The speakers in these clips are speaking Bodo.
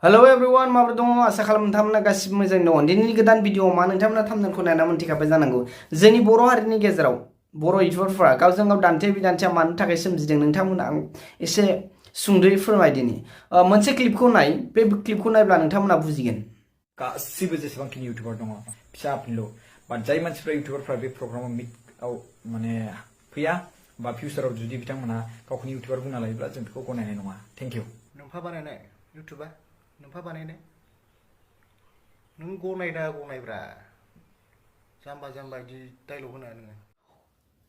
Hello everyone, माबोरै दङ आसा खालामो नोंथांमोना गासिबो मोजाङै दङ। दिनैनि गोदान भिडिअ मा नोंथांमोना थाम्बनेलखौ नायना मोनथिखाबाय जानांगौ। जोंनि बर' हारिनि गेजेराव बर' इउटिउबारफोरा गावजों गाव दान्थे बिदान्थेया मानो थाखाय सोमजिदों नोंथांमोना आं एसे सुंद'यै फोरमायदिनि। मोनसे क्लिपखौ नाय, बे क्लिपखौ नायब्ला नोंथांमोना बुजिगोन। गासिबो जेसेबांखिनि इउटिउबार दङ फिसा फिनल' बाट जाय मानसिफ्रा इउटिउबारफ्रा बे प्रग्रामाव मिटआव माने फैया बा फिउचाराव जुदि बिथांमोना गावखौनो इउटिउबार बुंना लायोब्ला जों बेखौ गनायनाय नङा। Thank you. नोंफा बानायनाय इउटिउबा नोंफा बानायनाय नों गनायब्रा जाम्बा जाम्बा बिदि डायलग होना नोङो।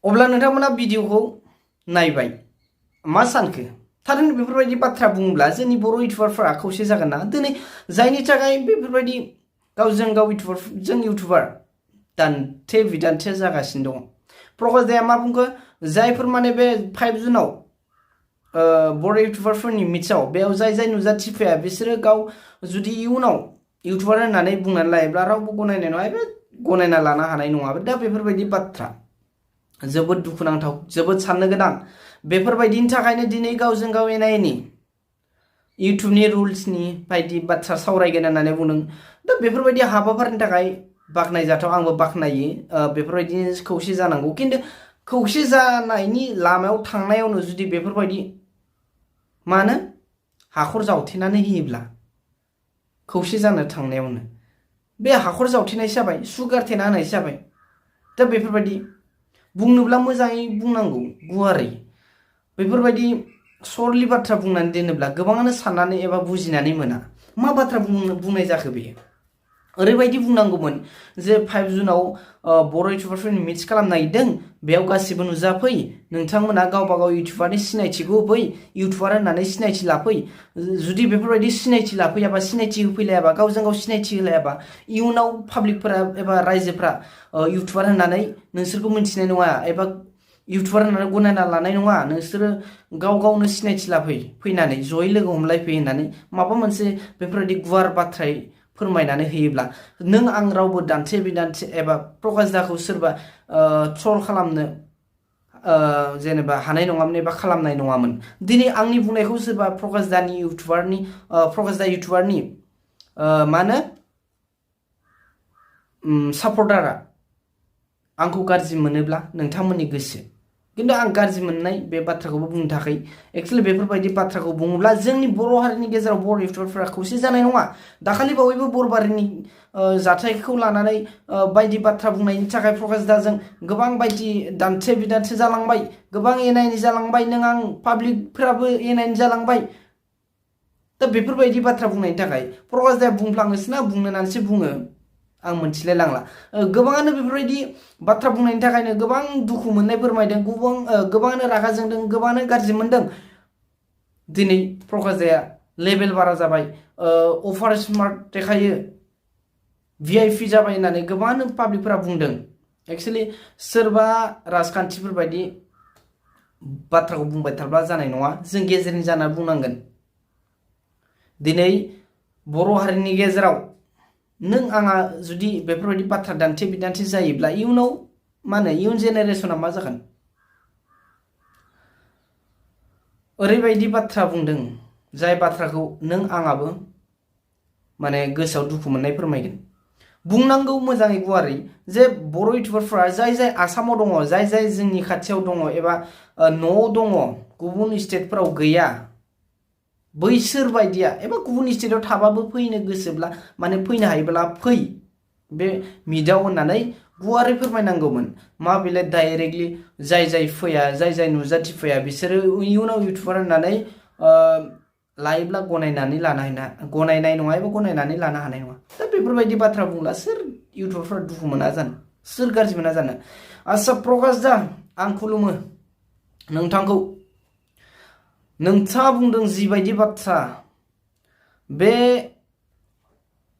अब्ला नोंथांमोना भिडिअखौ नायबाय मा सानखो? थारैनो बेफोरबायदि बाथ्रा बुङोब्ला जोंनि बर' इउटिउबारफोरा खौसे जागोन ना? दिनै जायनि थाखाय बेफोरबायदि गावजों गाव इउटिउबार दान्थे बिदान्थे जागासिनो दङ। प्रकाश दाया मा बुंखो? जायफोर माने बे 5 जुनाव बर' इउटिउबारफोरनि मिटआव बेयाव जाय नुजाथिफैया बिसोरो गाव जुदि इयुनाव इउटिउबार होननानै बुंनानै लायोब्ला रावबो गनायनाय नङा एबा गनायना लानो हानाय नङा। दा बेफोरबायदि बाथ्रा जोबोद दुखुनांथाव, जोबोद साननो गोनां। बेफोरबायदिनि थाखायनो दिनै गावजों गाव एना एनि इउटिउबनि रुल्सनि बायदि बाथ्रा सावरायगोन होननानै बुंदों। दा बेफोरबायदि हाबाफारिनि थाखाय बाख्नायजाथाव, आंबो बाख्नायो। बेफोरबायदिनो खौसे जानांगौ, खिन्थु खौसे जानायनि लामायाव थांनायावनो जुदि बेफोरबायदि मानो हाखर जावथेनानै होयोब्ला खौसे जानो थांनायावनो बे हाखर जावथेनाय जाबाय, सुगारथेना होनाय जाबाय। दा बेफोरबायदि बुंनोब्ला मोजाङै बुंनांगौ, गुवारै। बेफोरबायदि सरलि बाथ्रा बुंनानै दोनोब्ला गोबाङानो साननानै एबा बुजिनानै मोना। मा बाथ्रा बुंनाय जाखो बेयो? ओरैबायदि बुंनांगौमोन जे 5 जुनाव बर' इउटिउबारफोरनि मिक्स खालामनो नागिरदों, बेयाव गासिबो नुजाफै, नोंथांमोना गावबा गाव इउटिउबारनि सिनायथिखौ होफै, इउटिउबार होननानै सिनायथि लाफै। जुदि बेफोरबायदि सिनायथि लाफैयाबा, सिनायथि होफैलायाबा, गावजों गाव सिनायथि होलायाबा, इयुनाव पाब्लिकफोरा एबा रायजोफ्रा इउटिउबार होननानै नोंसोरखौ मिन्थिनाय नङा एबा इउटिउबार होननानै गनायना लानाय नङा। नोंसोरो गाव गावनो सिनायथि लाफै, फैनानै जयै लोगो हमलायफै होननानै माबा मोनसे बेफोरबायदि गुवार बाथ्रायै फोरमायनानै होयोब्ला नों आं रावबो दान्थे बिदान्थे एबा प्रकाश दाखौ सोरबा ट्रल खालामनो जेनेबा हानाय नङामोन एबा खालामनाय नङामोन। दिनै आंनि बुंनायखौ सोरबा प्रकाश दा इउटिउबारनि मा होनो सापर्टारा आंखौ गाज्रि मोनोब्ला नोंथांमोननि गोसो, खिन्थु आं गाज्रि मोननाय बे बाथ्राखौबो बुंनो थाखाय एक्चुअलि बेफोरबायदि बाथ्राखौ बुङोब्ला जोंनि बर' हारिनि गेजेराव बर' इउटिउबारफोरा खौसे जानाय नङा। दाखालि बावैबो बरबारिनि जाथायखौ लानानै बायदि बाथ्रा बुंनायनि थाखाय प्रकाश दाजों गोबां बायदि दान्थे बिदान्थे जालांबाय, गोबां एना एनि जालांबाय, नों आं पाब्लिकफोराबो एना एनि जालांबाय। दा बेफोरबायदि बाथ्रा बुंनायनि थाखाय प्रकाश दाया बुंफ्लाङोसो ना बुंनोनानैसो बुङो आं मोनथिलाय लांला। गोबाङानो बेफोरबायदि बाथ्रा बुंनायनि थाखायनो गोबां दुखु मोननाय फोरमायदों, गोबाङानो रागा जोंदों, गोबाङानो गाज्रि मोनदों। दिनै प्रकाश दाया लेभेल बारा जाबाय, अभार स्मार्ट देखायो, VIP जाबाय होननानै गोबाङानो पाब्लिकफोरा बुंदों। एक्चुअलि सोरबा राजखान्थिफोरबायदि बाथ्राखौ बुंबाय थाब्ला जानाय नङा, जों गेजेरनि जाना बुंनांगोन। दिनै बर' हारिनि गेजेराव नों आंहा जुदि बेफोरबायदि बाथ्रा दान्थे बिदान्थे जायोब्ला इयुनाव मा होनो इयुन जेनेरेसना मा जागोन? ओरैबायदि बाथ्रा बुंदों जाय बाथ्राखौ नों आंहाबो माने गोसोआव दुखु मोननाय फोरमायगोन। बुंनांगौ मोजाङै गुवारै जे बर' इउटिउबारफ्रा जाय आसामाव दङ, जाय जोंनि खाथियाव दङ एबा न'आव दङ, गुबुन स्टेटफोराव गैया, बैसोर बायदिया एबा गुबुन स्टेटआव थाबाबो फैनो गोसोब्ला माने फैनो हायोब्ला फै बे मिटआव होननानै गुवारै फोरमायनांगौमोन। मा बेलाय डाइरेक्टलि जाय फैया, जाय नुजाथिफैया बिसोरो इयुनाव इउटिउबार होननानै लायोब्ला गनायनाय नङा एबा गनायनानै लानो हानाय नङा। दा बेफोरबायदि बाथ्रा बुंब्ला सोर इउटिउबारफ्रा दुखु मोना जानो, सोर गाज्रि मोना जानो? आচ্ছা प्रकाश दा, आं खुलुमो नोंथांखौ। नोंथाङा बुंदों जिबायदि बाथ्रा, बे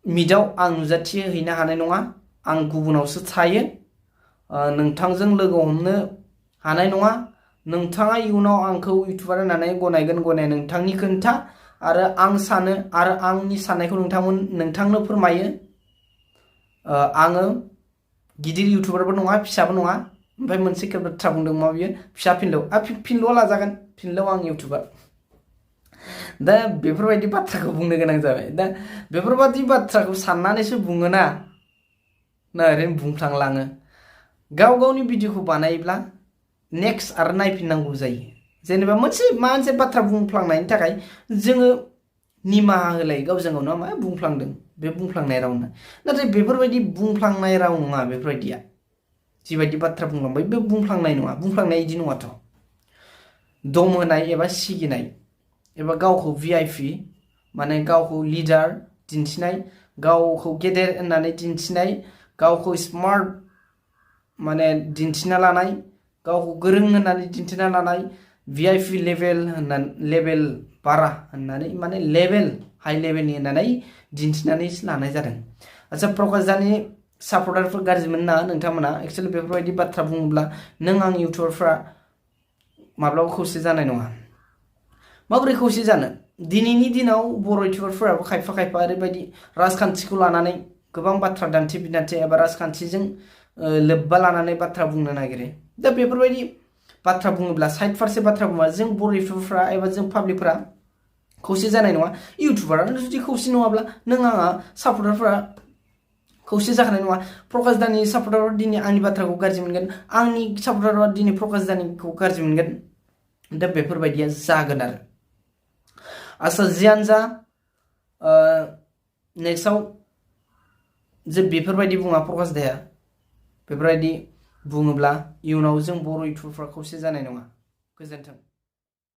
मिटआव आं नुजाथि हैनो हानाय नङा, आं गुबुनावसो थायो, नोंथांजों लोगो हमनो हानाय नङा, नोंथाङा इयुनाव आंखौ इउटिउबार होननानै गनायगोन गनाया नोंथांनि खोथा, आरो आं सानो आरो आंनि साननायखौ नोंथांनो फोरमायो। आङो गिदिर इउटिउबारबो नङा, फिसाबो नङा। ओमफ्राय मोनसे बाथ्रा बुंदों, मा बियो? फिसा फिनलौ। फिनलौआ लाजागोन, फिनलौ आं इउटिउबार। दा बेफोरबायदि बाथ्राखौ बुंनो गोनां जाबाय दा बेफोरबायदि बाथ्राखौ साननानैसो बुङोना ना ओरैनो बुंफ्लांलाङो गाव गावनि भिडिअखौ बानायोब्ला नेक्स्ट आरो नायफिननांगौ जायो जेनेबा मोनसे बाथ्रा बुंफ्लांनायनि थाखाय जोङो निमाहा होलायो गावजों गाव नङा मा बुंफ्लांदों बे बुंफ्लांनाय रावनो नाथाय बेफोरबायदि बुंफ्लांनाय राव नङा बेफोरबायदिया जिबायदि बाथ्रा बुंलांबाय बे बुंफ्लांनाय नङा बुंफ्लांनाय इदि नङाथ' दम होनाय एबा सिगिनाय एबा गावखौ भिआइपि माने गावखौ लिडार दिन्थिनाय गावखौ गेदेर होननानै दिन्थिनाय गावखौ स्मार्ट माने दिन्थिना लानाय गावखौ गोरों होननानै दिन्थिना लानाय भिआइपि लेभेल बारा होननानै माने लेभेल हाई लेभेलनि होननानै दिन्थिनानै लानाय जादों आচ্ছা प्रकाश दानि सापर्टारफोर गाज्रि मोना नोंथांमोना एक्चुअली बेफोरबायदि बाथ्रा बुङोब्ला नों आं इउटिउबारफ्रा माब्लाबा खौसे जानाय नङा माबोरै खौसे जानो दिनैनि दिनाव बर' इउटिउबारफोराबो खायफा ओरैबायदि राजखान्थिखौ लानानै गोबां बाथ्रा दान्थे बिदान्थे एबा राजखान्थिजों लोब्बा लानानै बाथ्रा बुंनो नागिरो दा बेफोरबायदि बाथ्रा बुङोब्ला साइड फारसे बाथ्रा बुङोब्ला जों बर' इउटिउबारफ्रा एबा जों पाब्लिकफ्रा खौसे जानाय नङा इउटिउबारानो जुदि खौसे नङाब्ला नों आंहा सापर्टारफ्रा खौसे जाखानाय नङा प्रकाश दानि सापर्टारफ्रा दिनै आंनि बाथ्राखौ गाज्रि मोनगोन आंनि सापर्टारफ्रा दिनै प्रकाश दानिखौ गाज्रि मोनगोन दा बेफोरबायदिया जागोन आरो आচ্ছা जियानो जा नेक्स्टआव जे बेफोरबायदि बुङा प्रकाश दाया बेफोरबायदि बुङोब्ला इयुनाव जों बर' इउटिउबरफ्रा खौसे जानाय नङा गोजोन्थों